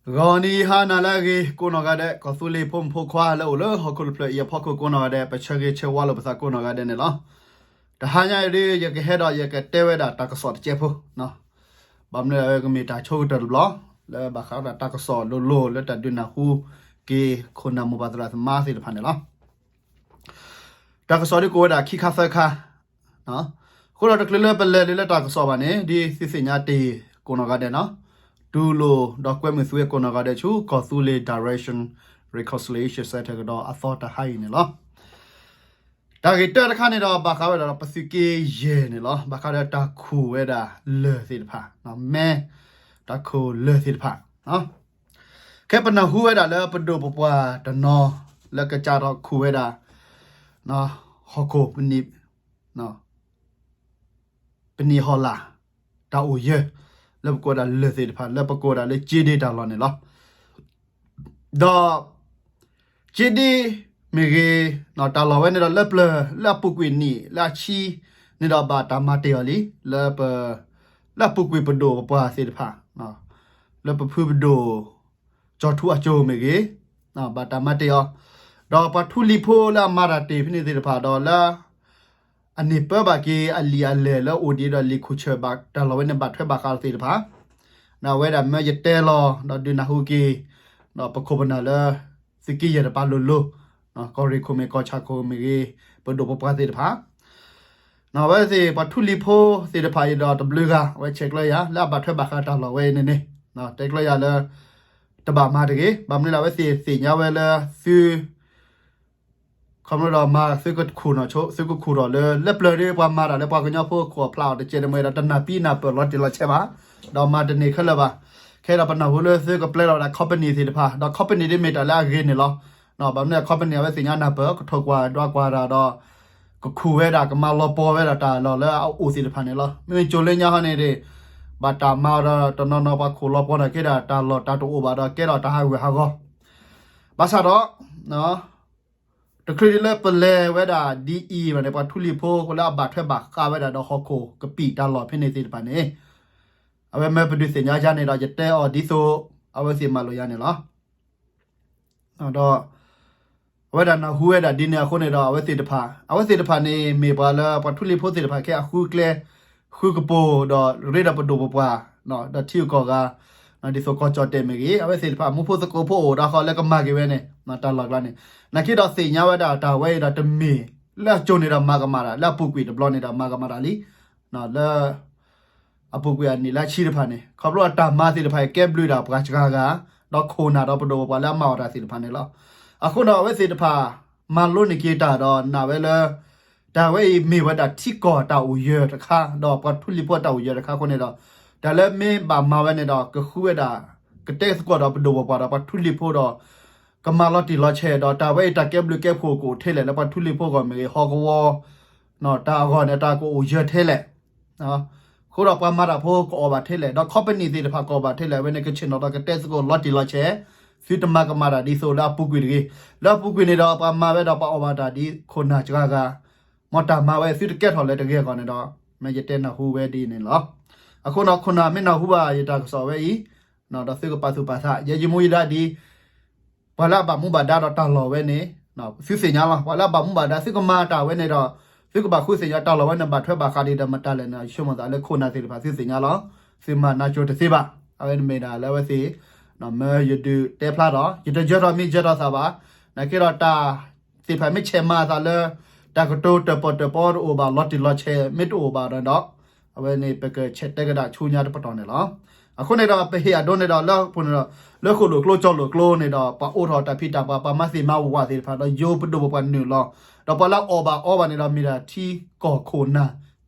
ဂီၤနံၤဟါနၤလၢအဂ့ၤ ကိးနီၢ်ဂၤဒဲး ကီၢ်သူလ့ၤဖိမုၣ်ဖိခွါလၢအိၣ်လၢဟီၣ်ခိၣ်တဖျၢၣ်အံၤအဖီခိၣ်ကိးနီၢ်ဂၤဒဲး ပဆၢဂ့ၤဆၢဝါလိာ်ပသးကိးနီၢ်ဂၤဒဲးန့ၣ်လီၤ. တဟါညါအံၤဒ် ယကဟဲဒီးယကတဲဝဲဒၣ်တၢ်ကစီၣ်တစဲးဖိ, ဘၣ်မနုၤအဝဲကမ့ၢ်တၢ်ဆိကတၢၢ်တဘျီ လၢဘၣ်ဃးဒီးတၢ်ကစီၣ်လိၤလိၤလၢတၢ်ဒုးနၢ်ဟူက့ၤ ခိၣ်နၢ်မိၢ်ပၢ်သရၣ်သမါသ့ၣ်တဖၣ်န့ၣ်လီၤ. တၢ်ကစီၣ်ဒ်ကိးဝဲဒၣ်ခံခါသၢခါ, အဃိဒီးတချုးလၢပလဲၤလၢတၢ်ကစီၣ်ဘၣ်န့ၣ် ဒ်သုသ့ၣ်ညါတ့ၢ်ကိးနီၢ်ဂၤဒဲးနီၤ, တူၢ်လိာ်ဒီးကွဲမုာ်သုဝဲကိးနီၢ်ဂၤဒဲးဆူ ကီၢ်သူလ့ၤ Direction Reconciliation Center ကဒီးအသီတဟါအံၤန့ၣ်လီၤ. တၢ်ဂ့ၢ်တၢတခါန့ၣ်ဒီး ဘၣ်ဃးဝဲဒၣ်ဒီးပသုးက့ယဲၢ်န့ၣ်လီၤ. ဘၣ်ဃးဒီးတၢ်ခူၣ်ဝဲဒၣ်လၢၢ်သ့ၣ်တဖၣ်, မဲ တၢ်ခူၣ်လၢၢ်သ့ၣ်တဖၣ် ခဲပနၢ်ဟူဝဲဒၣ်လၢပဒိၣ်ပပှၢ်တနီၤ လၢကစးထီၣ်ခူၣ်ဝဲဒၣ် ဟီၣ်ခိၣ် ပနံာ်ဟီၣ်လာ် တၢ်အိၣ်ယၢၤ လၢပကိးဝဲဒၣ်လၢၢ်သ့ၣ်တဖၣ် လၢပကိးဝဲဒၣ်လၢက့ဒ့တၢ်လီၢ်န့ၣ်လီၤ. ဒီး က့ဒ့မ့ၢ်ဂ့ၤ တၢ်လီၢ်ဝဲန့ၣ်ဒီးလၢပျၢၤ လၢအပူၤကွံာ်နံၣ် လၢအဆံန့ၣ်ဒီး ဘၣ်တၢ်မၤတ့ၢ်အီၤလံ လၢပ လၢအပူၤကွံာ်ပဒိၣ်ပပှၢ်သ့ၣ်တဖၣ် လၢပဖုပဒိၣ် ကၠီၤထူအစိၤမ့ၢ်ဂ့ၤ ဘၣ်တၢ်မၤတ့ၢ်အီၤ, ဒီးပှၤထူလံၤဖိလၢအမၤတၢ်တ့ၢ်ဖဲန့ၣ်သ့ၣ်တဖၣ်ဒီးလၢ အန့ၢ်ပၢဘၣ်က့ၤအလံာ်အလဲၢ်လၢအိၣ်ဒံးဒီးလံာ်ခူၣ်ဆၢၣ်ဘၣ်တၢ်လီၢ်ဝဲန့ၣ် ဘၣ်ထွဲဘၣ်ဃးသ့ၣ်တဖၣ်, ဒီးအဝဲဒၣ်မၢယတဲလီၤဒီးဒုးနၢ်ဟူက့ၤ ဒီးပခိၣ်ပနၢ်လၢ သုးက့ယဲၢ်တပၤလိၤလိၤ, ကီၢ်ရ့ၣ်ခိၣ်မ့ၢ် ကီၢ်ဆၣ်ခိၣ်မ့ၢ်ဂ့ၤ ပဒိၣ်ပပှၢ်သ့ၣ်တဖၣ် အဝဲသ့ၣ်ပှၤထူလံၤဖိသ့ၣ်တဖၣ်အံၤဒီးတဘျုးဂၤ အဝဲဆဲးကျၢယၤ လၢအဘၣ်ထွဲဘၣ်ဃးတၢ်လီၢ်ဝဲအံၤန့ၣ်န့ၣ် တဲကျၢယၤလၢ တဘၣ်မၤတဂ့ၤ, ဘၣ်မနုၤလၢအဝဲသ့ၣ်သ့ၣ်ညါဝဲလၢသု ခီဖျိဒီးမၤသုကခူၣ်နီၢ်ဆိ သုကခူၣ်ထီၣ်လၢ လၢပျၢၤဒ်ပှၤမၤတၢ်လၢပှၤကညီဖိခိၣ်အဖျါအီၤတကဲးတမှဲဒီး တနၢ်ပံနၢ်ပၢၢ်လီၤတံၢ်လီၤဆဲးဘၣ်, ဒီးမၤတန့ၢ်ခဲလၢာ်ဘၣ်. ခဲဒီးပနၢ်ဟူလၢသုကပျဲလီၤဝဲဒၣ် company သ့ၣ်တဖၣ် ဒီး company ဒ်မ့ၢ်တၢ်လၢအဂ့ၤန့ၣ်လီၤ. ဘၣ်မနုၤ company အဝဲသ့ၣ်ညါနၢ်ပၢၢ် ကထိၣ်ကွၢ်ဒွးကွၢ်တၢ်ဒီး ကခူၣ်ဝဲဒၣ် ကမၤလီၤပှီၢ်ဝဲဒၣ်တၢ်လီၢ်လၢအအိၣ်သ့ၣ်တဖၣ်န့ၣ်လီၤ. မ့မ့ၢ်ကၠိၤလၢညါဟီန့ၣ်ဒီး ဘၣ်တၢ်မၤဒီးတနီၤနီၤပှၤခိၣ်လီၤပှီၢ်န့ၣ်က့ဒီး တၢ်လီၢ်တၢ်တအိၣ်ဘၣ်ဒီးကဲထီၣ်တၢ်ဟးဂူာ်ဟးဂီၤ ဘၣ်ဆၣ်ဒီး တချုးဒ်လၢပလဲၤဝဲဒၣ်ဒ်အံၤဘၣ်န့ၣ် ပှၤထူလံၤဖိလၢအဘၣ်ထွဲဘၣ်ဃးဝဲဒၣ်ဒီးဟီၣ်ခိၣ်ကပံာ်တၢ်လီၢ်ဖဲန့ၣ်သ့ၣ်တဖၣ်န့ၣ် အဝဲမၢပဒုးသ့ၣ်ညါယၤန့ၣ်ဒီး ယတဲအီၤဒ်သိး အဝဲသ့ၣ်မၤလိာ်ယၤန့ၣ်လီၤ. ဒီး အဝဲဒၣ်နၢ်ဟူဝဲဒၣ်ဒ်န့ၣ်အဃိန့ၣ်ဒီး အဝဲသ့ၣ်တဖၣ် အဝဲသ့ၣ်တဖၣ်န့ၣ် မ့ၢ်ပှၤလၢပှၤထူလံၤဖိသ့ၣ်တဖၣ်ခဲအဃုကျဲ ဃုကပိာ်ဒီးရ့ဒီးပဒိၣ်ပပှၢ် ဒီးထံဂုၤကီၢ်ဂၤ ဒ်သိးကီၢ်ကၠီၣ်တဲၣ်မ့ၢ်ဂ့ၤ အဝဲသ့ၣ်တဖၣ် မူဖိသကိးဖိအိၣ်ဒီးဃီလၢကမၤက့ၤဝဲန့ၣ် တၢ်လီၢ်ကျါန့ၣ် နာ်က့ဒီးသ့ၣ်ညါဝဲဒၣ်တၢ်ဝဲအံၤဒီးတမ့ၢ် လၢအကၠိၤန့ၣ်ဒီးမၤကမၣ်တၢ် လၢအပူၤကွံာ်တဘျီန့ၣ်ဒီးမၤကမၣ်တၢ်လံ လၢ အပူၤကွံာ်အနံၣ်လၢအဆံတဖၣ်န့ၣ် ခီဖျိအတၢ်မၤသ့ၣ်တဖၣ်အံၤကဲဘျုးဒၣ်ပှၤစှၤဂၤ ဒီးခိၣ်နၢ်ဒီးပဒိၣ်ပပှၢ်လၢအမၤအီၣ်တၢ်သ့ၣ်တဖၣ်န့ၣ်လီၤ. အဃိဒီးအဝဲသ့ၣ်တဖၣ် မၤလိန့ၢ်က့ၤတၢ်ဒီးနာ်ဝဲလၢ တၢ်ဝဲအံၤမ့ၢ်ဝဲဒၣ်ထံကီၢ်တၢ်အိၣ်ယၢၤတခါ ဒီးပှၤထူလံၤဖိတၢ်အိၣ်ယၢၤတခါအဃိန့ၣ်ဒီး တၢ်လၢမ့ၢ်ဘၣ်မၤဝဲန့ၣ်ဒီး ကဃုဝဲဒၣ် ကတဲသကိးဒီးပဒိၣ်ပပှၢ်ဒီးပှၤထူလံၤဖိဒီး ကမၤလီၤတံၢ်လီၤဆဲးဒီးတၢ်ဝဲအံၤတၢ်ကဲဘျုးကဲဖှိၣ်ကအိၣ်ထဲလဲၣ် လၢပှၤထူလံၤဖိအဂီၢ်မ့ၢ်ဂ့ၤ ဟီၣ်ကဝီၤ တၢ်အဂီၢ်န့ၣ် တၢ်ကအိၣ်ယၢၤထဲလဲၣ် အဃိဒီးပှၤမၤတၢ်ဖိကအီၣ်ဘၣ်ထဲလဲၣ် ဒီး company သ့ၣ်တဖၣ်ကအီၣ်ဘၣ်ထဲလဲၣ် အဝဲန့ၣ်ကဆ့ၣ်နီၤဒီးကတဲသကိးလီၤတံၢ်လီၤဆဲး သုတမၤကမၣ်တၢ်ဒ်သိးလၢအပူၤကွံာ်တဂ့ၤ. လၢအပူၤကွံာ်န့ၣ်ဒီး ပှၤမၤဝဲဒီးပှၤအီၣ်ဘၣ်တၢ်ဒ်ခိၣ်နၢ်စှၤဂၤ မ်တၢ်မၤဝဲသုတကဲထီၣ်လၢတဂ့ၤအဂီၢ်န့ၣ်ဒီး မ့ၢ်ယတဲနၢ်ဟူဝဲဒ်န့ၣ်လီၤ. အဃိဒီးခိၣ်နၢ်မ့ၢ်နၢ်ဟူဘၣ်ယတၢ်ကစီၣ်ဝဲအံၤ ဒီးသုကပာ်သူၣ်ပာ်သး ယဲယမူယဒါဒ် ပှၤလၢအဘၣ်မူဘၣ်ဒါဒီးတၢ်လီၢ်ဝဲန့ၣ် သုသ့ၣ်ညါလီၤ. ပှၤလၢအဘၣ်မူဘၣ်ဒါ သုကမၤတၢ်ဝဲန့ၣ်ဒီး သုကဘၣ်ဃုသ့ၣ်ညါတၢ်လီၢ်ဝဲန့ၣ် ဘၣ်ထွဲဘၣ်ဃးဒ်ဒီးမတၤလဲၣ်န့ၣ် ယဆိကမိၣ်သးလၢခိၣ်နၢ်သ့ၣ်တဖၣ်သုသ့ၣ်ညါလီၤ. သုမၤနၢ်ကၠိတသ့ဘၣ်. အဝဲန့ၣ်မ့ၢ်ဒၣ်လၢအဝဲသ့ၣ် မၢယဒုးတဲဖျါထီၣ် ယတယၢၤထီၣ်မ့ၢ်ယၢၤထီၣ်သးဘၣ်. နာ်က့ဒီးတၢ်သ့ၣ်တဖၣ်မ့ၢ်ဆဲးမၤအသးလၢ တၢ်ကတိၤတၢၣ်ပီၣ်တၢၣ်ပီတအိၣ်ဘၣ် လီၤတံၢ်လီၤဆဲးမ့ၢ်တအိၣ်ဘၣ်ဒီး အဝဲန့ၣ် ပကဆဲးတဲကဒါဆူညါတပတီၢ်န့ၣ်လီၤ. အဃိန့ၣ်ဒီး ပဟ့ၣ်အဒိန့ၣ်ဒီး လၢပူၤန့ၣ်ဒီး လၢဃိၣ်လိာ်ကျိကၠီလိာ်ကျိန့ၣ်ဒီး ပှၤအိးထီၣ်တၢ်ဖံးတၢ်ပှၤ ပှၤမၤသ့ၣ်မၤဝးသ့ၣ်တဖၣ်ဒီး ယိၤပဒိၣ်ပပှၢ်နုာ်လီၤ. ဒီးပှၤလၢအီၣ်ဘၣ်အီဘၣ်န့ၣ်ဒီး မ့ၢ်ဒၣ်ထံကီၢ်ခိၣ်နၢ်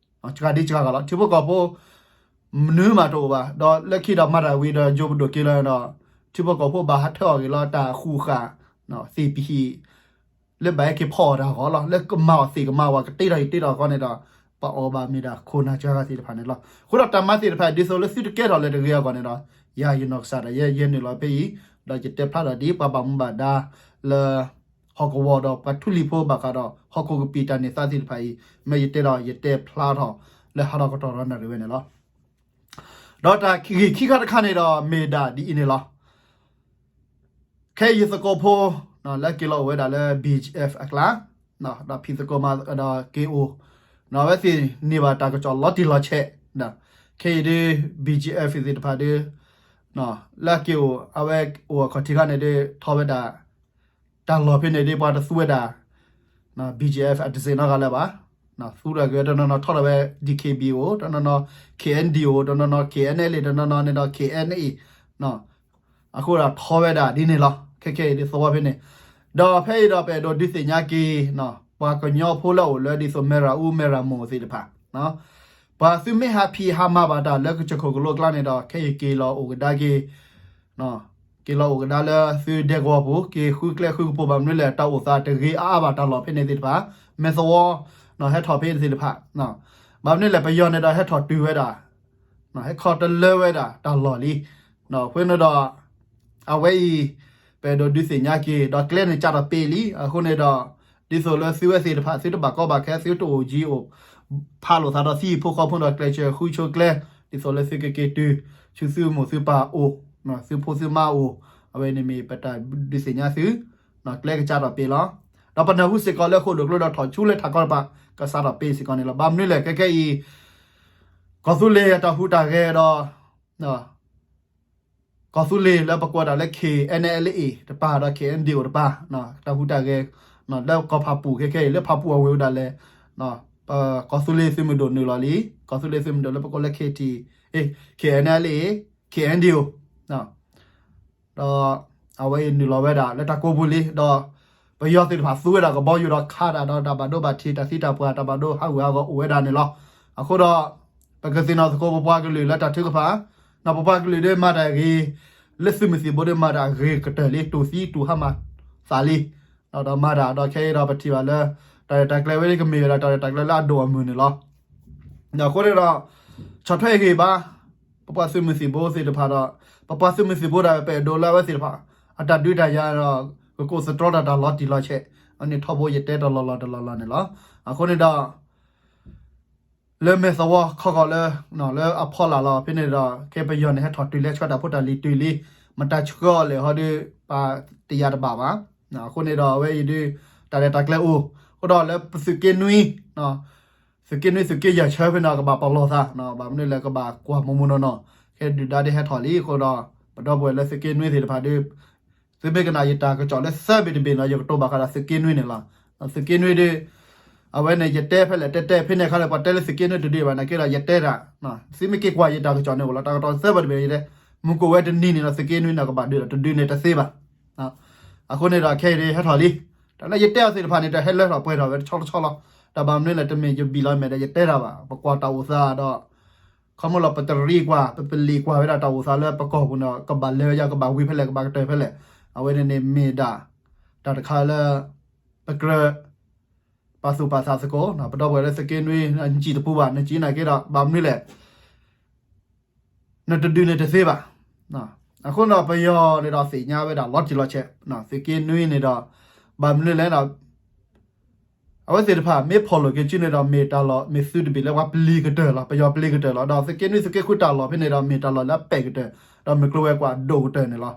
စှၤဒ်စှၤဂၤလီၤ. ထံဖိကီၢ်ဖိ မနုၤမးတအိၣ်ဘၣ်. ဒီးလၢခံဒီးမၤတၢ်ဝံၤဒီး ယိၤပဒိၣ်က့ၤလီၤဒီး ထံဖိကီၢ်ဖိဘၣ်ဟးထၢအီၤက့ၤလီၤ တၢ်ဃူဃာ် သ့ၣ်ပဟံၣ် လၢဘၣ်ဟဲက့ၤဖီၣ်အီၤတၢ်အဂီၢ်လီၤ. လၢကမၤအီၤသ့ၣ်ကမၤဝး ကတ့ထီၣ်ယတ့ထီၣ်အဃိန့ၣ်ဒီး ပှၤအီၣ်ဘၣ်မ့ၢ်ဒၣ်ခိၣ်နၢ်စှၤဂၤသ့ၣ်တဖၣ်န့ၣ်လီၤ. အဃိဒီးတၢ်မၤသ့ၣ်တဖၣ် ဒ်သိးလၢသုတကဲထီၣ်လၢတဂ့ၤအဂီၢ်န့ၣ်ဒီး ယၤယနီၢ်ကစၢ်ဒၣ်ယဲ ယဲနုာ်လီၤဖဲအံၤ ဒီးယတဲဖျါထီၣ်ဒ်ပှၤဘၣ်မူဘၣ်ဒါလၢ ဟီၣ်ကဝီၤဒီးပှၤထူလံၤဖိဘၣ်ဃးဒီး ဟီၣ်ခိၣ်ကပံာ်တၢ်န့ၢ်သါသ့ၣ်တဖၣ်အံၤ မ့ၢ်ယတဲဒီးယတဲဖျါထီၣ်လၢဟးထီၣ်ကတီၢ်ဒီးနၣ်ရံၣ်ဝဲန့ၣ်လီၤ. ဒီးတၢ်ဂ့ၢ်ခံခါတခါန့ၣ်ဒီးမ့ၢ်ဒၣ်ဒ်အံၤန့ၣ်လီၤ. ခဲအံၤယသကိးဖိ လၢက့ၤလီၤအိၣ်ဝဲဒၣ်လၢ B G F အကျါ ဒီးဖံးသကိးမၤဒီးက့ၤအိၣ် အဝဲသ့ၣ်န့ၢ်ဘၣ်တၢ်ကစီၣ်လီၤတံၢ်လီၤဆဲး ခဲအံၤဒ် B G F သ့ၣ်တဖၣ်ဒီး လၢက့ၤအိၣ် အဝဲအိၣ်အခီၣ်ထံးခါန့ၣ်ဒီး ထီၣ်ဝဲဒၣ် တၢ်လီၢ်ဖဲန့ၣ်ဒီး ပှၤတသူဝဲဒၣ် B G F အတစ့ၣ်နီတဂၤလၢၤဘၣ်. သူတဂၤတနီၤနီၤထီၣ်ထီၣ်ဝဲ D K B A တနီၤနီၤ K N D O တနီၤနီၤ K N L A တနီၤနီၤန့ၣ်ဒီး K N A အဃိဒီးထီၣ်ဝဲဒၣ်ဒ်န့ၣ်လီၤ. ခဲခဲအံၤဒ်သဝီဖဲန့ၣ် ဒီးဖဲအံၤဒီးပအဲၣ်ဒိးဒုးသ့ၣ်ညါက့ၤ ပှၤကညီဖိလၢအအိၣ်လၢဒ်သိး မဲၣ်ရၤအူ မဲၣ်ရၤမိၣ်သ့ၣ်တဖၣ် ပှၤသုမ့ၢ်ဟးဖံးဟးမၤဘၣ်တၢ်လၢကစၢၢ်ခိၣ်ကလိအကျါန့ၣ်ဒီး ခဲအံၤက့ၤလီၤအိၣ်ကဒါက့ၤ က့ၤလီၤအိၣ်ကဒါလၢသုဒဲကဝီၤပူၤ က့ၤဃုကျဲဃုကပူၤ ဘၣ်မနုၤလဲၣ် တၢ်အိၣ်သးတဂ့ၤအါအါဘၣ် တၢ်လီၢ်ဖဲန့ၣ်သ့ၣ်တဖၣ် မဲာ်သဝီ ဟဲထီၣ်ဖဲသ့ၣ်တဖၣ် ဘၣ်မနုၤလဲၣ် ပယီၤန့ၣ်ဒီးဟဲထီၣ်တုၤဝဲဒၣ် ဟဲခီတလၢဝဲဒၣ်တၢ်လီၢ်လံ. အဃိန့ၣ်ဒီး အဝဲအံၤ ပအဲၣ်ဒိးဒုးသ့ၣ်ညါက့ၤ ဒီးကျဲန့ၣ်ကးထီၣ်ပ့ၤလံ အဃိန့ၣ်ဒီး ဒ်သိးလၢသုဝဲသ့ၣ်တဖၣ် သုတဘၣ်ကီဘၣ်ခဲ သုတအိၣ်ကံအိၣ် ဖးလိာ်သးဒီးသံၣ်ဖိဃီဖိဒီးကျဲးစၢးဃုဆိကျဲ ဒ်သိးလၢသုကက့ၤတုၤ ဆူသုမိၢ်သုပၢ်အိၣ် သုဖိသုမါအိၣ် အဝဲန့ၣ်မ့ၢ်ပတၢ်ဒုးသ့ၣ်ညါသု ကျဲကစးထီၣ်ပ့ၤလီၤ. ဒီးပနၢ်ဟူစ့ၢ်ကီးလၢဃိာ်ဒိၣ်ကျိဒီးထီၣ်ဆူလၢထးကီတပၤ ကစးထီၣ်ပ့ၤစ့ၢ်ကီးန့ၣ်လီၤ. ဘၣ်မနုၤလဲၣ် ခဲခဲအံၤ ကီၢ်သူလ့ၤအတၢ်ဟူးတၢ်ဂဲၤဒီး ကီၢ်သူလ့ၤလၢပကွၢ်တၢ်လၢ K N L A တပၤဒီး K N D O တပၤ တၢ်ဟူးတၢ်ဂဲၤ လၢကီၢ်ဖၣ်ပူၣ်ခဲခဲအံၤ လၢဖၣ်ပူၣ်အဝ့ၢ်ဝဲဒၣ်လဲၣ် ကီၢ်သူလ့ၤသုးမုၢ်ဒိၣ်နုာ်လီၤလံ ကီၢ်သူလ့ၤသုးမုၢ်ဒိၣ်လၢပကိးလၢ K T K N L A K N D O ဒီးအဝဲအံၤနုာ်လီၤဝဲဒၣ်လၢတၢ်ကိးပူၤလံ ဒီးပယီၤသ့ၣ်တဖၣ်သူဝဲဒၣ်ကဘီယူၤဒီးခးတၢ်ဒီး တၢ်ဘၣ်ဒိဘၣ်ထံး တၢ်သံတၢ်ပှၢ် တၢ်ဘၣ်ဒိဟးဂူာ်ဟးဂီၤအိၣ်ဝဲဒၣ်န့ၣ်လီၤ. အဃိဒီး ပကသ့ၣ်နီၣ်သကိးပပှၤကလုာ်လၢတၢ်ထုကဖၣ် ပပှၤကလုာ်ဒီးမၤတၢ်ဂ့ၤ လၢသုးမုၢ်သံၣ်ဘိဒီးမၤတၢ်ဂ့ၤကတၢၢ်လံ တူၢ်သံတူၢ်ဟါမၢ်သးလံ ဒီးမၤတၢ်ဒီးခဲအံၤဒီးပထံၣ်ဘၣ်လၢ တၢ်ရဲၣ်တၢ်ကျဲၤဝဲဒၣ်ကမ့ၢ်ဝဲဒၣ်တၢ်ရဲၣ်တၢ်ကျဲၤလၢအဒိၣ်အမုၢ်န့ၣ်လီၤ. အဃိန့ၣ်ဒီး ဆီၣ်ထွဲဂ့ၤဘၣ် ပပှၤသုးမုၢ်သံၣ်ဘိသ့ၣ်တဖၣ်ဒီး ပပှၤသုးမုၢ်သံၣ်ဘိဒၣ်ပအဲၣ်ဒိးလၢအဝဲသ့ၣ်တဖၣ် အတၢ်ဒုးတၢ်ယၤဒီး ကကိးသတြီတၢ်တၢ်လီၤတံၢ်လီၤဆဲး အန့ၣ်ထီဘိယတဲတလီၢ်လီၢ်တလီၢ်လီၢ်န့ၣ်လီၤ. အဃိန့ၣ်ဒီး လၢမဲာ်သဝီခီခီလၢ လၢအဖီလာ်လီၤ ဖဲန့ၣ်ဒီး ခဲပယီၤန့ၣ် ဟဲထီၣ်တုၤလၢဆှၢတၢ်ဖိတၢ်လံၤတုၤလံ မတၤဆှၢအီၤလဲၣ်ဟီဒီး ပတယၤတဘၣ်ဘၣ်. အဃိန့ၣ်ဒီး အဝဲအံၤဒုး တၢ်ရဲၣ်တၢ်ကျဲၤအိၣ် အဃိဒီးလၢပသုးက့နွံ သုးက့နွံသုးက့ယဲၢ်ဆၢဖဲန့ၣ် ကဘၣ်ပလီၢ်သး ဘၣ်မနုၤလဲၣ် ကဘၣ်ကွၢ်မိၢ်မိၢ်နီၢ်နီၢ် ခဲဒုၣ်ဒါဒ်ဟဲထီၣ်လံ အဃိဒီး ပဒီပုၢ်ဝဲၢ်လၢသုးက့နွံသ့ၣ်တဖၣ်ဒီး သုမ့ၢ်ကနၣ်ယတၢ်ကစီၣ်လၢသၢဘ့ၣ်တဘ့ၣ်နီၤ ယကတိၤဘၣ်ဃးဒီးသုးက့နွံန့ၣ်လီၤ. သုးက့နွံဒီး အဝဲန့ၣ် ယတဲဖဲလဲၣ်တဲတဲ ဖဲန့ၣ်အခါဒီး ပှၤတဲလၢသုးက့နွံတဒုဘၣ် နာ်က့ဒီး ယတဲတၢ် သုမ့ၢ်က့ၤကွၢ်ယတၢ်ကစီၣ်န့ၣ်အိၣ်လီၤ တၢ်ကစီၣ်သၢဘ့ၣ်တဘ့ၣ်န့ၣ် မုၢ်ကအိၣ်ဝဲတနံၤန့ၣ်ဒီး သုးက့နွံန့ၣ်ကဘၣ်ဒုးဒီး တဒုးန့ၣ်တသ့ဘၣ်. အဃိန့ၣ်ဒီး ခဲအံၤဒ်ဟဲထီၣ်လံ တၢ်လၢယတဲအီၤသ့ၣ်တဖၣ်န့ၣ် တၢ်ဟဲလၢထီၣ်ပှဲၤထီၣ်ဝဲတဆီတဆီလီၤ. တၢ်ဘၣ်မနုၤလဲၣ် တမ့ၢ်ယဘံၣ်လီၤမဲာ်ဒီးယတဲတၢ်ဘၣ် ပကွၢ်တၢ်အိၣ်သးဒီး ခီမ့ၢ်လီၤ ပတရံးကွၢ် ပပလံာ်ကွၢ်ဝဲဒၣ်တၢ်အိၣ်သးလၢပကီၢ်ပူၤန့ၣ် ကဘၣ်လဲၤဝဲယါ ကဘၣ်ဝံၤဖဲလဲၣ် ကဘၣ်ကတၢၢ်ဖဲလဲၣ်. အဝဲန့ၣ်န့ၣ်မ့ၢ်ဒၣ် တၢ်တခါလၢ ပကြၢး ပာ်သူၣ်ပာ်သးသကိး ပဒီပုၢ်ဝဲၢ်လၢသုးက့နွံ နစံၣ်တပူၤဘၣ် နစံၣ်နာ်က့ဒီး ဘၣ်မနုၤလဲၣ် နတဒုးန့ၣ်တသ့ဘၣ်. အဃိန့ၣ်ဒီး ပယီၤန့ၣ်ဒီးသ့ၣ်ညါဝဲဒၣ်လီၤတံၢ်လီၤဆဲး သုးက့နွံန့ၣ်ဒီး ဘၣ်မနုၤလဲၣ် အဝဲသ့ၣ်တဖၣ် မ့ၢ်ဖီၣ်လိာ်က့ၤစုန့ၣ်ဒီး မ့ၢ်တၢ်လီၢ် မ့ၢ်သုးတဘ့ၣ်လၢပှၤပျံၤကတၢၢ်လီၤ ပယီၤပျံၤကတၢၢ်လီၤ ဒီးသုးက့နွံသုးက့ဃုတၢ်လီၢ်ဖဲန့ၣ်ဒီး မ့ၢ်တၢ်လီၢ်လၢအပဲာ်ကတၢၢ် ဒီးမ့ၢ်ကျိၤဝဲၤကွာ်ဒိၣ်ကတၢၢ်န့ၣ်လီၤ.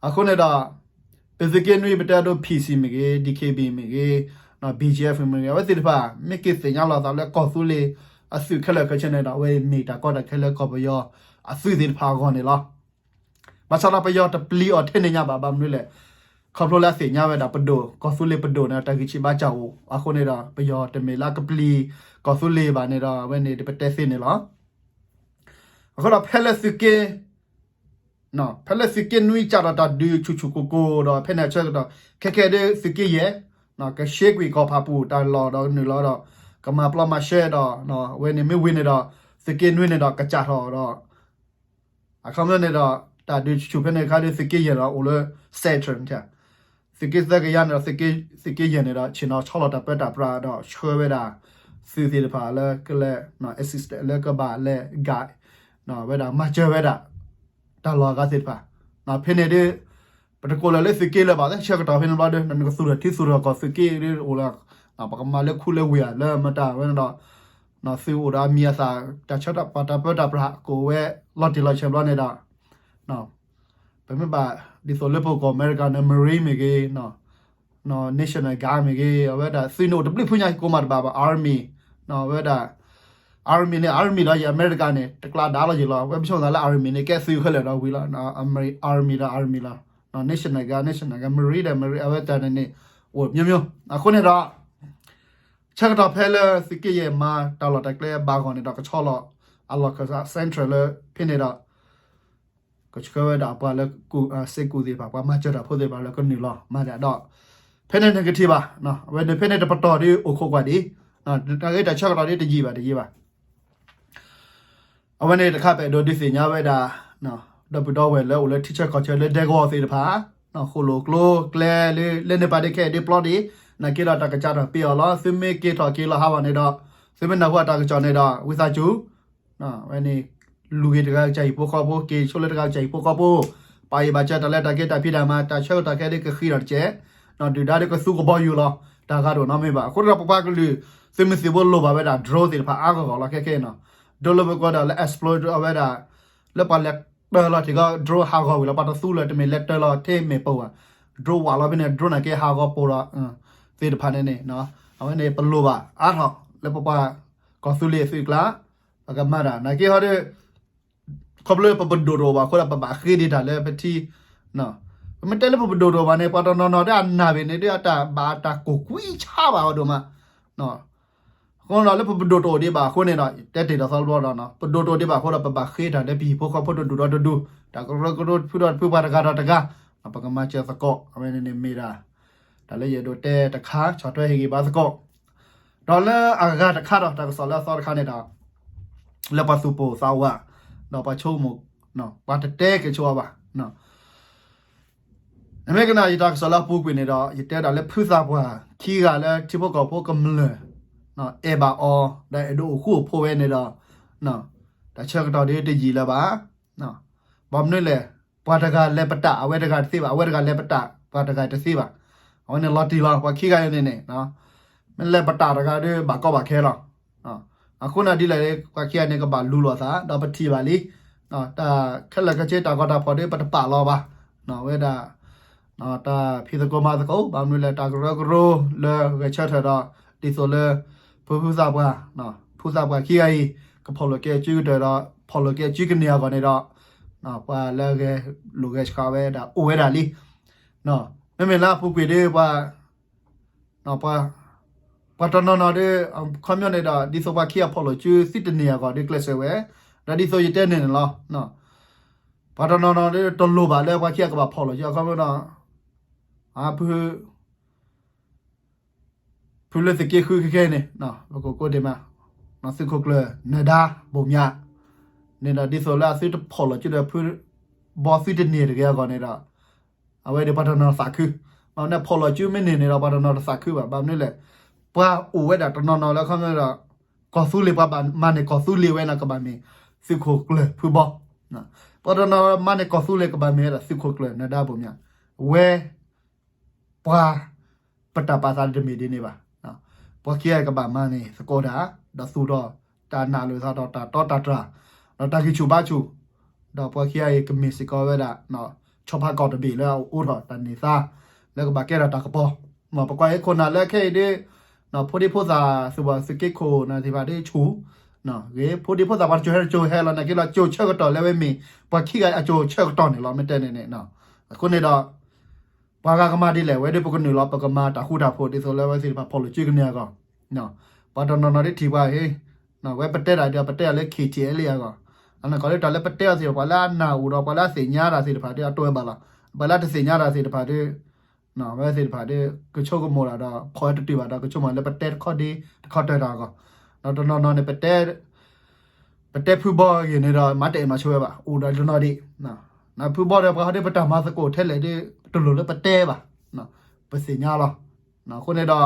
အဃိန့ၣ်ဒီး ပသုးက့နွံ ပတဲအဒိ P C မ့ၢ်ဂ့ၤ D K B မ့ၢ်ဂ့ၤ B G F မ့ၢ်ဂ့ၤ အဝဲသ့ၣ်တဖၣ် မ့ၢ်က့ၤသ့ၣ်ညါလီၤသးလၢကီၢ်သူလ့ၤအသုးခဲလၢာ်ခဲဆ့န့ၣ်ဒီး အဝဲမ့ၢ်တၢ်ကီတၢ်ခဲလၢကီၢ်ပယီၤအသုးသ့ၣ်တဖၣ်အဂီၢ်န့ၣ်လီၤ. ဘၣ်ဆၣ်ဒီးပယီၤတပျံၤအီၤထဲန့ၣ်ညါဘၣ် ဘၣ်မနုၤလဲၣ် ခီဖျိလၢအသ့ၣ်ညါဝဲဒၣ်ပဒိၣ် ကီၢ်သူလ့ၤပဒိၣ်န့ၣ် တၢ်ဂံၢ်ဆံးဘါစၢ်အိၣ် အဃိန့ၣ်ဒီး ပယီၤတမ့ၢ်လၢအကပျံၤကီၢ်သူလ့ၤဘၣ်န့ၣ်ဒီး အဝဲန့ၣ်ပတဲသ့န့ၣ်လီၤ. အဃိဒီးဖဲလၢသုးက့ ဖဲလၢသုးက့နွံစးထီၣ်တၢ်ဒုးဆူၣ်ဆူၣ်ကိၢ်ကိၢ်ဒီး ဖဲန့ၣ်အဆၢကတီၢ် ခဲကဲဒ်သုးက့ယဲၢ် ကရှဲကွံာ်ကီၢ်ဖးပူၣ်တၢ်လီၢ်ဒီးနုာ်လီၤဒီး ကမၤပျီမၤရှဲဒီး အဝဲန့ၣ်မ့ၢ်ဝံၤန့ၣ်ဒီး သုးက့နွံန့ၣ်ဒီးကစးထီၣ်ဒီး အခီပညီန့ၣ်ဒီး တၢ်ဒုးဆူၣ်ဆူၣ်ဖဲန့ၣ်အခါဒီး သုးက့ယဲၢ်ဒီးအိၣ်လၢ Saturn သုးက့သၢကယၤန့ၣ်ဒီး သုးက့ယဲၢ်န့ၣ်ဒီး ဆ့ၣ်နီၤဆီလီၤတၢ်ပၢတၢ်ပြးဒီး ဆှၢဝဲဒၣ် သုးသ့ၣ်တဖၣ်လၢကလဲၤ assist လၢကဘၣ်လဲၤ guide ဝဲဒၣ်မၤစၢၤဝဲဒၣ် တၢ်လီၢ်အဂၤသ့ၣ်တဖၣ် ဖဲန့ၣ်ဒီး ပတကိးလၢၤလၢသုးက့လၢၤဘၣ် ဆၢကတီၢ်ဖဲန့ၣ်ဘျီဒီး နကသူၣ်ထီၣ်ထံသူၣ်ထီၣ်ကီၢ်သုးက့ဒီးအိၣ်လၢ ပကမၤလၢခူလၢဝ့ၢ်ဧါ လၢမတၤဝဲန့ၣ်ဒီး သုးအိၣ်ဒီးအမံၤအသၣ် တၢ်ဆၢတၢ်ပှၤတၢ်ပၢတၢ်ပြးကအိၣ်ဝဲ လီၤတံၢ်လီၤဆဲးဘျီန့ၣ်ဒီး ပမ့ၢ်ဘၣ် ဒ်သိးလၢပကိးအမဲရကၤန့ၣ် Marine မ့ၢ်ဂ့ၤ, National Guard မ့ၢ်ဂ့ၤ, အဝဲဒၣ်သုးန့ၣ်အိၣ်တဘျုးဖုညါကိးမးတဘၣ်ဘၣ် Army, အဝဲဒၣ် Army န့ၣ် Army လီၤယံၤ အမဲရကၤန့ၣ် တကျါဒါလီၤယံၤလီၤ. ဝဲပဆိကမိၣ်သးလၢ Army န့ၣ် ကဲသုးခဲလၢာ်ဒီးဝံၤလီၤ. Army ဒီး Army လီၤ. National Guard, National Guard, Marine ဒီး Marine အဝဲတၢ်န့ၣ်န့ၣ် အိၣ်မျိုးမျိုး အဃိန့ၣ်ဒီး ဆၢကတီၢ်ဖဲလၢသုးက့ယဲၢ်မၤတၢ်လီၢ်တၢ်ကျဲဘၣ်ဂီၢ်န့ၣ်ဒီး ကဆီလီၤအလီၢ်ခၢၣ်သး central လၢဖဲန့ၣ်ဒီး ကဆှၢဝဲဒၣ်ပှၤလၢ စ့ၢ်ကီးသ့ၣ်တဖၣ် ပှၤမၤစၢၤတၢ်ဖိသ့ၣ်တဖၣ်လၢကနုာ်လီၤမၤဒၣ်ဒီး ဖဲန့ၣ်နကထံၣ်ဘၣ်, အဝဲန့ၣ်ဖဲန့ၣ်တပတီၢ်ဒီးအိၣ်ခိးကွၢ်ဒံး, တၢ်ဂ့ၢ်တၢ်ဆၢကတီၢ်ဒ်တယံာ်ဘၣ်တယံာ်ဘၣ် အဝဲန့ၣ်တခါပအဲၣ်ဒိးဒုးသ့ၣ်ညါဝဲဒၣ် ဒီပုၢ်ဒီဝဲၢ်လၢအိၣ်လၢထံဆၢကီၢ်ဆၢလၢဒဲကဝီၤသ့ၣ်တဖၣ်, ဃိၣ်လိၣ်ကျိကျဲလၢလဲၤန့ၢ်ပာ်ဒ့ခဲအံၤဒ်ပျီဒံး, နာ်က့ဒီးတၢ်ကစးထီၣ်ပ့ၤအီၤလီၤ. သုမ့ၢ်က့ၤထီၣ်က့ၤလီၤဟးဂီၤန့ၣ်ဒီး သုမ့ၢ်နၢ်ဟူအတၢ်ကစီၣ်န့ၣ်ဒီး ဝံသးစူၤ ဝဲန့ၣ် လူၤက့ၤတဂၤကစၢ်ဟံၣ်ဖိဃီဖိ, က့ၤဆိလၢတဂၤကစၢ်ဟံၣ်ဖိဃီဖိ, ပာ်အံၤဘၣ်စၢၤတၢ်လၢတၢ်က့ၤတၢ်ဖံးတၢ်မၤ, တၢ်ဆၢကတီၢ်ခဲအံၤဒ်ကဃံးဒီးတကဲး, ဒုၣ်ဒါဒ်ကသူကဘီယူၤလီၤ. တၢ်ဂၤတအိၣ်နီတမံၤဘၣ်. အဃိဒီးပပှၤကလုာ် သုးမုၢ်သံၣ်ဘိလိၣ်ဘၣ်ဝဲဒၣ် drone သ့ၣ်တဖၣ်အါဂီၢ်ဂီၢ်လီၤခဲခဲနီၤ. drone လၢပကိးဒၣ်လၢ explode အဝဲဒၣ် လၢပှၤလဲၤတၢလီၤထံကီၢ် drone ဟးဂီၤဝံၤလီၤ ပှၤတသူလၢၤ တမ့ၢ်လဲၤတၢလီၤထဲမ့ၢ်ပိၢ်ဘၣ်. drone ဝးလီၤဖဲန့ၣ် drone နာ်က့ဟးဂီၤပိၢ်ဒီး သ့ၣ်တဖၣ်န့ၣ်န့ၣ် အဝဲန့ၣ်ပလိၣ်ဘၣ်အါထီၣ် လၢပပှၤကီၢ်သူလ့ၤသုးကျါ ပကမၤတၢ်နာ်က့ဟီဒီး ခီဖျိပပဒိၣ်တအိၣ်ဘၣ်အဃိဒီးပဘၣ်ဃ့ဒံးတၢ်လၢပထံ, ပမ့ၢ်တဲလၢပပဒိၣ်တအိၣ်ဘၣ်န့ၣ် ပှၤတနီၤနီၤဒီးအနၢ်ဘ့ၣ်န့ၣ်ဒီးအတၢ်ဘၣ်တၢ်ကိၢ်ကွံဆါဘၣ်အီၤဒိၣ်မး အဃိဒီးလၢပပဒိၣ်တအိၣ်ဒံးဘၣ်အဃိန့ၣ်ဒီး တဲတ့ၢ်ဒီးသီတဘျီဒီး ပဒိၣ်တအိၣ်ဒံးဘၣ်အဃိဒီး ပဘၣ်ဃ့တၢ်လၢပဟံၣ်ဖိဃီဖိတဒူၣ်ဒီးတဒူၣ် တၢ်ကရၢကရိတဖုဒီးတဖု ပှၤတဂၤဒီးတဂၤ ပကမၤစၢၤသကိး အဝဲန့ၣ်န့ၣ်မ့ၢ်ဒၣ် တၢ်လၢယအဲၣ်ဒိးတဲတခါ ဆီၣ်ထွဲဟ့ၣ်ဂံၢ်ဘါသကိး ဒီးလၢအဂၤတခါဒီး တၢ်ကစီၣ်လၢအသီတခါန့ၣ်ဒီး လၢပှၤသူၣ်ပိၢ်သးဝး ဒီးပှၤဆိကမိၣ် ပှၤတတဲက့ၤဆိအီၤဘၣ် နမ့ၢ်ကနၣ်ယတၢ်ကစီၣ်လၢအပူၤကွံာ်န့ၣ်ဒီး ယတဲဒၣ်လၢဖုသးပှၢ်ခံဂၤလၢထံဖိကီၢ်ဖိကမျၢၢ် အဲၣ်ဘၣ်အီၤ ဒီးအဲၣ်ဒိးအိၣ်ဃူအိၣ်ဖိးဝဲန့ၣ်ဒီး တၢ်ဆၢကတီၢ်ဒ်တယံာ်လၢၤဘၣ်. ဘၣ်မနုၤလဲၣ်, ပှၤတဂၤလဲၤပတာ် အဝဲတဂၤတသ့ဘၣ်, အဝဲတဂၤလဲၤပတာ် ပှၤတဂၤတသ့ဘၣ်. အဝဲန့ၣ်လီၤတံၢ်လီၤ ပှၤခံဂၤအံၤန့ၣ်န့ၣ် မ့ၢ်လဲၤပတာ်တဂၤဒီး ဘၣ်ကီဘၣ်ခဲလီၤ. အဃိန့ၣ်ဒ်လဲၣ် ပှၤခံဂၤန့ၣ် ကဘၣ်လူၤလိာ်သး ဒီးပထံၣ်ဘၣ်လံ တၢ်ခဲလၢာ်ခဲဆ့ တၢ်ဂီၤတၢ်ဖီၣ်ဒီး ပတပာ်လီၤဘၣ်. ဝဲဒၣ် တၢ်ဖံးသကိးမၤသကိး ဘၣ်မနုၤလဲၣ် တၢ်ကရၢကရိလၢဂဲၤဆၢထၢၣ်ဒီး ဒ်သိးလၢ ဖုဖုသးပှၢ် ဖုသးပှၢ်ခံဂၤအံၤ ကဖီၣ်လိာ်က့ၤအစုကတၢၢ်ဒီး ဖီၣ်လိာ်က့ၤအစုကန့ၢ်အဂီၢ်န့ၣ်ဒီး ပှၤလၢဂဲၤလိာ်ဂဲၤဆှးဝဲဒၣ်အိၣ်ဝဲဒၣ်လံ. မ့မ့ၢ်လၢအပူၤကွံာ်ဒီး ပှၤ ပှၤတနီၤနီၤဒီး ခီပညီန့ၣ်ဒီး ဒ်သိးပှၤခံဂၤဖီၣ်လိာ်စုသုတန့ၢ်အဂီၢ်ဒီးကျဲးစၢးဝဲ, ဒီးဒ်သိးယတဲန့ၣ်န့ၣ်လီၤ. ပှၤတနီၤနီၤဒီး တလိၣ်ဘၣ်လၢပှၤခံဂၤကဘၣ်ဖီၣ်လိာ်စု အခီပညီဒီး ဖု ဖုလၢသုးက့ဃုခဲခဲန့ၣ် ပကကိးဒ့ၣ်မး သုးခိၣ်ကျၢၢ် နၢၤဒါ ဘိၣ်မၠး န့ၣ်ဒီး ဒ်သိးလၢအသုတဖီၣ်လိာ်စုဒီး ဖုဘီသုတန့ၢ်တဂ့ၤအဂီၢ်န့ၣ်ဒီး အဝဲဒီးပှၤတနီၤသးခု, ဘၣ်မနုၤလဲၣ် ဖီၣ်လိာ်စုမ့ၢ်န့ၢ်န့ၣ်ဒီး ပှၤတနီၤတသးခုဘၣ်. ဘၣ်မနုၤလဲၣ်, ပှၤအိၣ်ဝဲဒၣ်တနီၤနီၤလၢခီပညီဒီး ကီၢ်သူလ့ၤ ပှၤဘၣ်မၤန့ၢ်ကီၢ်သူလ့ၤဝဲန့ၣ် ကဘၣ်မ့ၢ်သုးခိၣ်ကျၢၢ်ဖုဘီ, ပှၤတနီၤမၤန့ၢ်ကီၢ်သူလ့ၤ ကဘၣ်မ့ၢ်ဝဲဒၣ်သုးခိၣ်ကျၢၢ် နၢၤဒါ ဘိၣ်မၠး ဝဲ ပှၤ ပတၢ်ပာ်သးတမ့ၢ်ဒ်န့ၣ်ဘၣ်. ပှၤခံဂၤကဘၣ်မၤန့ၢ်သကိးတၢ် ဒီးသူၣ်ထီၣ်တၢ်နာ်လိာ်သးဒီးတၢ်တီတၢ်တြၢ် ဒီးတၢ်ဂံၢ်ဆူၣ်ဘါဆူၣ်, ဒီးပှၤခံဂၤအံၤကမ့ၢ်စ့ၢ်ကီးဝဲဒၣ် ဆီဖါကီၢ်တဘ့ၣ်လၢအအိးထီၣ်တၢ်န့ၢ်သါ လၢကဘၣ်ကဲထီၣ်တၢ်ကပီၤ, ပကွၢ်ဟ့ၣ်ခိၣ်နၢ်လၢခဲအံၤဒီး ဖိဒံဖိသၣ် သုးဘၣ်သုးက့ခိၣ်နၢ်သ့ၣ်တဖၣ်ဒီးဆူၣ် ဂ့ၤ ဖိဒံဖိသၣ်ပှၤတစိၤဟဲတစိၤဟဲလီၤ နာ်က့လီၤ စိၤဆၢကတီၢ်လၢဝဲမ့ၢ် ပှၤခံဂၤအစိၤဆၢကတီၢ်န့ၣ်လီၤ မ့ၢ်တဲန့ၣ်န့ၣ်. အဃိန့ၣ်ဒီး ပှၤဂၤကမၤဒ်လဲၣ် ဝဲဒၣ်ပကနုာ်လီၤ ပကမၤတၢ်ဃူတၢ်ဖိး ဒ်သိးလၢဝဲသ့ၣ်တဖၣ်ဖီၣ်လိာ်စုကန့ၢ်အဂီၢ်, ပှၤတနီၤနီၤဒ်ထံၣ်ပှၤဟ့ၣ် ဝဲပတဲတၢ်ဒီး ပတဲတၢ်လၢ KTLA အဂီၢ်, အနီၢ်ကီၢ်လၢတၢ်လၢပတဲအီၤသ့ၣ် ပှၤလၢအနၢ်အိၣ်ဒီး ပှၤလၢအသ့ၣ်ညါတၢ်သ့ၣ်တဖၣ်ဒီး အတအိၣ်ဝဲဘၣ်လီၤ. ပှၤလၢအတသ့ၣ်ညါတၢ်သ့ၣ်တဖၣ်ဒီး ဝဲသ့ၣ်တဖၣ်ဒီး ကဆိကမိၣ်တၢ်ဒီး ဖီၣ်ဝဲတတုၤဘၣ်ဒီး ကဆိကမိၣ်လၢပတဲတခီဒ့ တခီတၢၢ်တၢ်အဂီၢ်, ဒီးတနီၤနီၤန့ၣ် ပတဲ ပတဲဖုဘီအဂ့ၢ်န့ၣ်ဒီး မၤတအဲၣ်မၤဆိဝဲဘၣ် အိၣ်ဒီးတနီၤဒံး, ဖုဘီဒီးပှၤဟီဒီး ပတၢ်မၤသကိးထဲလဲၣ်ဒီး တလိၣ်လၢပတဲဘၣ်, ပသ့ၣ်ညါလီၤ. အဃိန့ၣ်ဒီး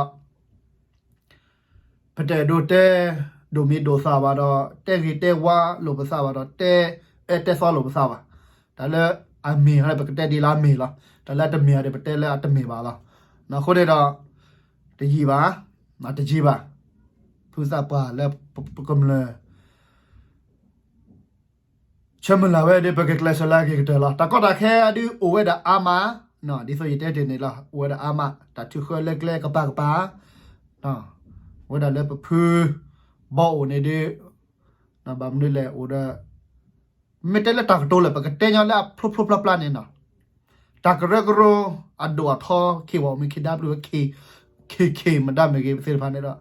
ပတအဲၣ်ဒိးတဲ ဒိၣ်မံၤဒိၣ်သၣ်ဘၣ်ဒီး တဲဂ့ၤတဲဝါလိာ်ပသးဘၣ်ဒီး တဲအၢတဲသီလိာ်ပသးဘၣ်. တၢ်လၢအမ့ၢ်ဟီဒီး ပကတဲဒ်လၢအမ့ၢ်လီၤ. တၢ်လၢအတမ့ၢ်ဟီဒီး ပတဲလၢအတမ့ၢ်ဘၣ်လီၤ. အဃိန့ၣ်ဒီး တယံာ်ဘၣ်, တယံာ်ဘၣ်, ဖုသးပှၢ်လၢပကမျၢၢ် ဆ ဆၢမုၢ်လၢ်ဝဲဒၣ် ပကကျဲးစၢးလၢအဂ့ၤကတၢၢ်လီၤ. တၢ်ကီတၢ်ခဲဒုးအိၣ်ဝဲဒၣ်အါမး, ဒ်သိးယတဲတ့ၢ်န့ၣ်လီၤ, အိၣ်ဝဲဒၣ်အါမး, တၢ်ထုးဃၢလၢကျဲကပၤကပၤ, ဝဲဒၣ်လၢပဖုဘီအိၣ်န့ၣ်ဒုး, ဘၣ်မနုၤလဲၣ်အိၣ်ဒီး, မ့ၢ်တဲလၢတၢ်ကတိၤလၢပကတဲညီလၢအဖျိဖျိဖျါဖျါန့ၣ်နီၤ, တၢ်ကရၢကရိအဒိၣ်အထီ ခ့ဝဲမ့ၢ်ခ့ဒၣ်ဘျုးဝဲ ခ့ခ့မဒါမ့ၢ်ဂ့ၤ ပသ့ၣ်တဖၣ်န့ၣ်ဒီး,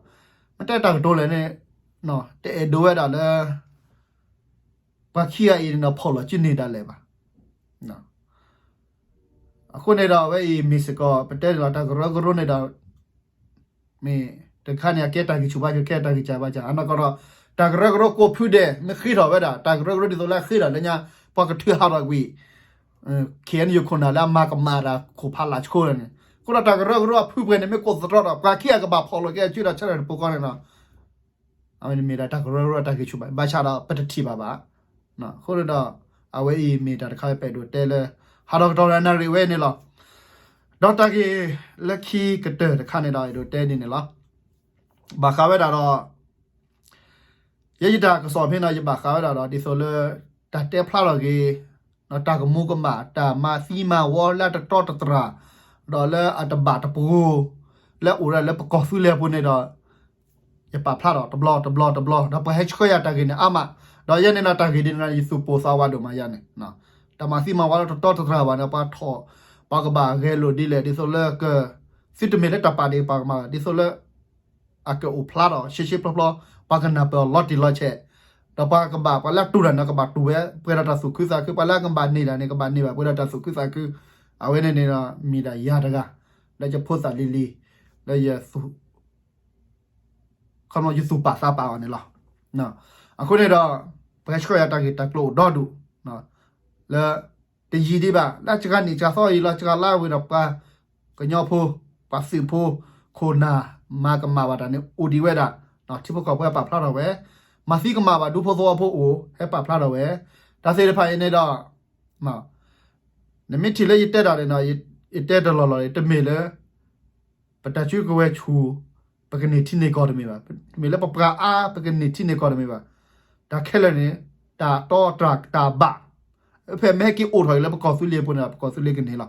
မ့ၢ်တဲတၢ်ကတိၤလဲၣ်န့ၣ်, တအဲၣ်ဒိးဝဲဒၣ်လၢ ပှၤခံဂၤအံၤန့ၣ်ဒီး ဖီၣ်လီၤစုန့ၢ်ဒၣ်လဲာ်ဘၣ်. အဃိန့ၣ်ဒီး အဝဲအံၤမ့ၢ်စ့ၢ်ကီး ပတဲန့ၣ်လီၤ တၢ်ကရၢကရိန့ၣ်ဒီး, မ့ၢ်တခါန့ၣ် အကဲတၢ်ဂံၢ်ဆူၣ်ဘါဆူၣ် ကဲတၢ်ဂံၢ်စၢ်ဘါစၢ် အနီၢ်ကီၢ်ဒီး, တၢ်ကရၢကရိကိးဖုဒဲး မ့ၢ်ဃ့ထီၣ်ဝဲဒၣ် တၢ်ကရၢကရိဒ်သိးလၢအဃ့ထီၣ်လၢညါ ပှၤကထုးဟးထီၣ်ကွံာ် ခ့ၣ်အဲၣ်ယူၣ် ခိၣ်နၢ်လၢအမၤကမၣ်တၢ် ခိၣ်ဖးလၢ်ဆိလၢာ်န့ၣ်, အဃိဒီးတၢ်ကရၢကရိအဖုပှဲၤန့ၣ် မ့ၢ်ကိးသတြီဒီး ပှၤခံဂၤကဘၣ်ဖီၣ်လီၤက့ၤအစုဒီးဆၢထၢၣ်တပူၤဃီန့ၣ်လီၤ. အဝဲန့ၣ်မ့ၢ်ဒၣ်တၢ်ကရၢကရိအတၢ်ဂံၢ်ဆူၣ်ဘၣ် ဘၣ်ဆၣ်ဒီးပတထံၣ်ဘၣ်ဘၣ်. အဃိန့ၣ်ဒီး အဝဲအံၤမ့ၢ်တၢ်တခါလၢပအဲၣ်ဒိးတဲလၢ ဟးထီၣ်ကတီၢ်ဒီးနၣ်ရံၣ်ဝဲန့ၣ်လီၤ. ဒီးတၢ်ဂ့ၢ်လၢခံကတၢၢ်တခါန့ၣ်ဒီး အဲၣ်ဒိးတဲဒ်န့ၣ်လီၤ. ဘၣ်ဃးဝဲဒၣ်ဒီး ယဲယတၢ်ကစီၣ်ဖဲန့ၣ် ယဘၣ်ဃးဝဲဒၣ်ဒီး ဒ်သိးလၢ တၢ်တဲဖျါထီၣ်က့ၤ တၢ်ကမူၤကမၣ် တၢ်မၤသံမၤဝီလၢတတီတတြၢ် ဒီးလၢအတဘၣ်တပှိၤ လၢအိၣ်ဒၣ်လၢပကီၢ်သူလ့ၤအပူၤန့ၣ်ဒီး ယပာ်ဖျါထီၣ်တဘျီတဘျီတဘျီ ဒီးပှၤဟဲဆှၢယၤတၢ်ဂ့ၢ်န့ၣ်အါမး, ဒီးယဲန့ၣ်ဒီးတၢ်ဂ့ၢ်ဒ်န့ၣ် ယသူၣ်ပိၢ်သးဝးဒိၣ်မးယၤန့ၣ်, တၢ်မၤသံမၤဝီလၢတတီတတြၢ်ဘၣ်န့ၣ် ပှၤထီၣ် ပှၤကဘၣ်ဂဲၤလိာ်ဒ်လဲၣ် ဒ်သိးလၢက သုတမ့ၢ်လၢတၢ်ပာ်ဒ့ၣ်ပာ်ကမၣ်ဘၣ် ဒ်သိးလၢ အကအိၣ်ဖျါထီၣ်ရှဲရှဲဖျီဖျီ, ပှၤကနၢ်ပၢၢ်အီၤလီၤတံၢ်လီၤဆဲး, ဒီးပှၤကဘၣ် ပှၤလၢအတူၢ်တၢ်န့ၣ် ကဘၣ်တူၢ်ဝဲ ပှဲၤဒီးတၢ်သူၣ်ခုသးခု, ပှၤလၢအကဘၣ်န့ၢ်တၢ်န့ၣ် ကဘၣ်န့ၢ်ဘၣ် ပှဲၤဒီးတၢ်သူၣ်ခုသးခု, အဝဲန့ၣ်န့ၣ်ဒီး မ့ၢ်ဒၣ်ယၤတဂၤ လၢယဖိသၣ်လံၤလံၤ လၢယသူၣ် ခီဖျိယသူၣ်ပာ်သးပာ်အီၤန့ၣ်လီၤ. အဃိန့ၣ်ဒီး ပှၤဟဲဆှၢယၤတၢ်ဂ့ၢ်တၢ်ကျိၤအိၣ်ဒီဒူၣ် လၢ တယံာ်ဒံးဘၣ် လၢစှၤနံၣ်စှၤသီအံၤလီၤ စှၤလါဝံၤဒီးပှၤကညီဖိ ပှၤသုးဖိ ခိၣ်နၢ် မၤကမၣ်ဘၣ်တၢ်န့ၣ်အိၣ်ဒံးဝဲဒၣ်, ထံဖိကီၢ်ဖိဟဲပာ်ဖျါထီၣ်ဝဲ, မၤသံကမၣ်ဘၣ်ဒူဖိသဝီဖိအိၣ် ဟဲပာ်ဖျါထီၣ်ဝဲ, တၢ်သ့ၣ်တဖၣ်အံၤန့ၣ်ဒီး နမ့ၢ်ထံၣ်လၢယတဲတၢ်န့ၣ်ဒီး ယတဲတလီၢ်လီၢ် တမ့ၢ်လၢ ပတၢ်စုကဝဲၤဆူၣ် ပကန့ၢ်ထံန့ၢ်ကီၢ်တမ့ၢ်ဘၣ်, တမ့ၢ်လၢပပှၤအါ ပကန့ၢ်ထံန့ၢ်ကီၢ်တမ့ၢ်ဘၣ်, တၢ်ခဲလၢာ်န့ၣ် တၢ်တီတၢ်ဘၣ်, ဖဲမ့ၢ်ဟဲက့ၤအိၣ်ထီၣ်အံၤလၢပကီၢ်သူလ့ၤပူၤန့ၣ် ပကီၢ်သူလ့ၤကန့ၢ်လီၤ.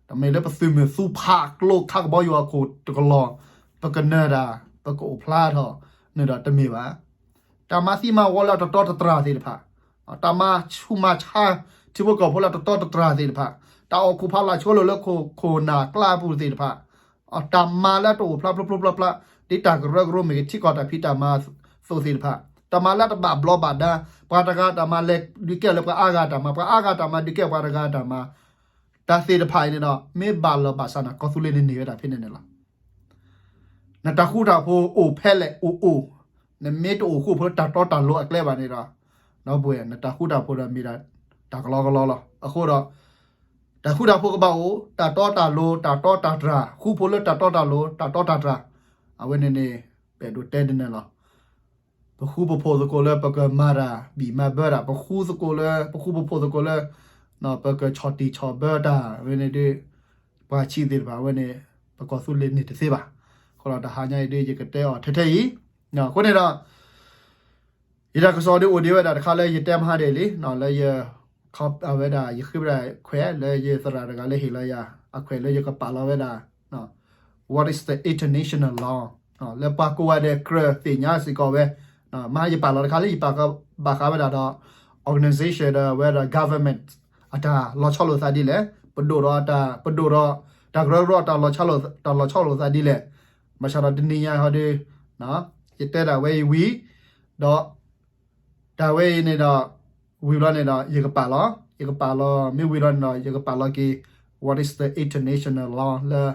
တမ့ၢ်လၢပသုးမုၢ်သူဖးကျိခးကဘီယူၤအခိၣ်တကလီၢ် ပကနၢၤတၢ် ပကအိၣ်ဖျါထီၣ်န့ၣ်ဒီးတမ့ၢ်ဘၣ်. တၢ်မၤသံမၤဝီလၢတတီတတြၢ်သ့ၣ်တဖၣ်, တၢ်မၤဆူၣ်မၤဆါ ထံဖိကီၢ်ဖိလၢတတီတတြၢ်သ့ၣ်တဖၣ်, တၢ်အီၣ်ခိၣ်ဖးလၢ်ဆိလိာ်လၢခိၣ်ခိၣ်နၢ်ကျါပူၤသ့ၣ်တဖၣ်, တၢ်မၤလၢတအိၣ်ဖျါဖျိဖျိဖျါဖျါ ဒ်တၢ်ကရၢကရိမ့ၢ်ဂ့ၤ ထံကီၢ်တၢ်ဖံးတၢ်မၤသိးသ့ၣ်တဖၣ်, တၢ်မၤလၢတဘၣ်ဘျီးဘၣ်ဒါ, ပှၤတဂၤတၢ်မၤလဲၤဒုးကဲလၢပှၤအါဂၤတၢ်မၤ, ပှၤအါဂၤတၢ်မၤဒုးကဲပှၤတဂၤတၢ်မၤ, တၢ်သ့ၣ်တဖၣ်အံၤန့ၣ်ဒီး မ့ၢ်ဘၣ်လီၤဘၣ်စးန့ၣ် ကီၢ်သူလ့ၤန့ၣ်န့ၢ်ဝဲဒၣ်ဖဲန့ၣ်န့ၣ်လီၤ. နတၢ်ဃူတၢ်ဖိးအိၣ်ဖဲလဲၣ်အိၣ်အိၣ်, နမ့ၢ်တအိၣ်ဃူဖိးလၢတၢ်တီတၢ်လိၤအကျဲဘၣ်န့ၣ်ဒီး, ဒီပုၢ်ဝဲၢ် နတၢ်ဃူတၢ်ဖိးဒီးမ့ၢ်ဒၣ်တၢ်ကလီကလီလီၤ. အဃိဒီး တၢ်ဃူတၢ်ဖိးကဘၣ်အိၣ်, တၢ်တီတၢ်လိၤ တၢ်တီတၢ်တြၢ် ဃူဖိးလၢတၢ်တီတၢ်လိၤ တၢ်တီတၢ်တြၢ်, အဝဲန့ၣ်န့ၣ် ပအဲၣ်ဒိးတဲဒ်န့ၣ်လီၤ. ပဃူပဖိးသကိးလၢပကမၤတၢ်ဘံၣ်မၤဘၢတၢ်, ပဃူသကိးလၢ ပဃူပဖိးသကိးလၢ ပကဆီၣ်တံၢ်ဆီၣ်ဘၢတၢ် ဝဲန့ၣ်ဒ် ပှၤဆံးသ့ၣ်တဖၣ် အဝဲန့ၣ် ပကီၢ်သူလ့ၤန့ၢ်တသ့ဘၣ်. အဃိဒီးတဟါညါအံၤဒ် ယကတဲအီၤထဲထဲအံၤ, အဃိန့ၣ်ဒီး ယတၢ်ကစီၣ်ဒ်အိၣ်ဒံးဝဲဒၣ်တခါလၢယတဲမဟါဒဲးလံ, လၢယ ဝဲဒၣ် ယဃ့ဝဲဒၣ်ခွဲး လၢယသရၣ်တဂၤလၢဟ့ၣ်လီၤယၤ အခွဲးလၢယကပာ်လီၤဝဲဒၣ် What is the international law? လၢပှၤကိးဂၤဒဲးကြၢးသ့ၣ်ညါစ့ၢ်ကီးဝဲ, မဟါယပာ်လီၤတခါလၢယပာ်ဘၣ်ဃးဝဲဒၣ်ဒီး organization ဒီးဝဲဒၣ် government အတၢ်လီၤဆီလိာ်သးဒ်လဲၣ်, ပဒိၣ်ဒီးတၢ် ပဒိၣ်ဒီး တၢ်ကရၢကရိ တၢ်လီၤဆီလိာ်သးဒ်လဲၣ်, ဘၣ်ဆၣ်ဒီးတနံၤညါဟီဒီး ယတဲဒၣ်ဝဲအံၤဝံၤ ဒီး တၢ်ဝဲအံၤန့ၣ်ဒီး ဝံၤဘျီန့ၣ်ဒီး ယကပာ်လီၤ, ယကပာ်လီၤ မ့ၢ်ဝံၤဘျီန့ၣ်ဒီး ယကပာ်လီၤက့ၤ What is the international law လၢ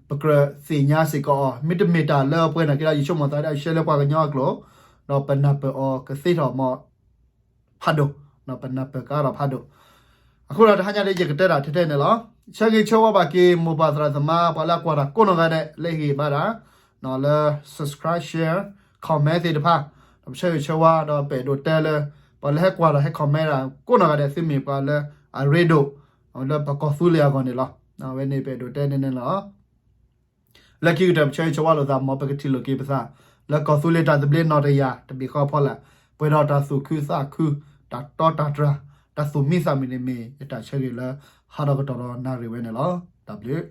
ပကြၢးသ့ၣ်ညါစ့ၢ်ကီးအီၤ, မ့တမ့ၢ်တၢ်လၢပှဲၤန့ၣ်က့ဒီး ယဆိကမိၣ်သးဒၣ် ရှဲလၢပှၤကညီအကျိာ်, ဒီးပနၢ်ပၢၢ်အီၤကသ့ထီၣ်မး ဖးဒိၣ်, ပနၢ်ပၢၢ်ကအါထီၣ်ဖးဒိၣ်. အဃိဒီးတဟါညါဒ်ယကတဲတၢ်ထဲထဲန့ၣ်လီၤ. ဆၢဂ့ၤဆၢဝါဘၣ်က့ၤ မိၢ်ပၢ်သရၣ်သမါ ပှၤလၢအကွၢ်တၢ်ကိးနီၢ်ဂၤဒဲး လၢဟ့ၣ်ဘၣ်တၢ် လၢ subscribe share comment သ့ၣ်တဖၣ်, ဒီးပဆၢဂ့ၤဆၢဝါ ဒီးပအဲၣ်ဒိးတဲလၢ ပှၤလၢဟဲကွၢ်ဒီးဟဲ comment တၢ်ကိးနီၢ်ဂၤဒဲး သုမ့ၢ်ပှၤလၢအရ့ဒိၣ် လၢပကီၢ်သူလ့ၤအဂီၢ်န့ၣ်လီၤ. အဝဲန့ၣ်ပအဲၣ်ဒိးတဲန့ၣ်န့ၣ်လီၤ. လၢခံကတၢၢ် ပဆၢဂ့ၤဆၢဝါလိာ်သး မ်ပကထံၣ်လိာ်က့ၤပသး လၢကီၢ်သူလ့ၤတၢ်သဘျ့နီၢ်တယၢ် တဘ့ၣ်ဃီဖီလာ်, ပှဲၤဒီးတၢ်သူၣ်ခုသးခု, တၢ်တီတၢ်တြၢ် တၢ်သူၣ်မံသးမုာ်န့ၣ်မ့ၢ်ယတၢ်ဆၢဂ့ၤလၢ ဟါဒီးကတီၢ်ဒီးနၣ်ရံၣ်ဝဲန့ၣ်လီၤ. တၢ်ဘျုး